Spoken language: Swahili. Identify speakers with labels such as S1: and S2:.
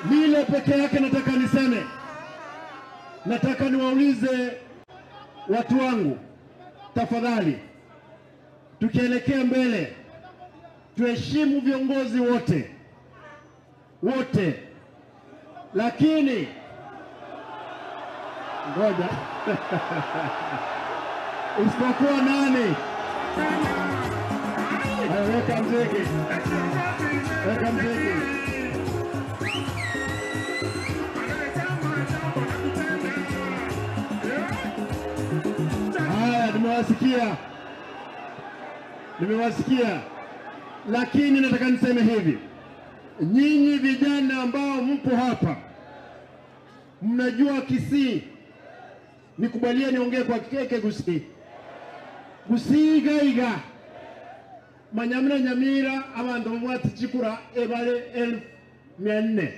S1: Lile peke yake nataka niseme, nataka niwaulize watu wangu, tafadhali, tukielekea mbele tuheshimu viongozi wote wote, lakini ngoja isipokuwa nani? Weka mziki, weka mziki. Haya, nimewasikia, nimewasikia, lakini nataka niseme hivi, nyinyi vijana ambao mpo hapa mnajua Kisii, nikubalie niongee kwa keke Gusii. Gusii gaiga manyamira nyamira abantu bamwati chikura ebale 1400.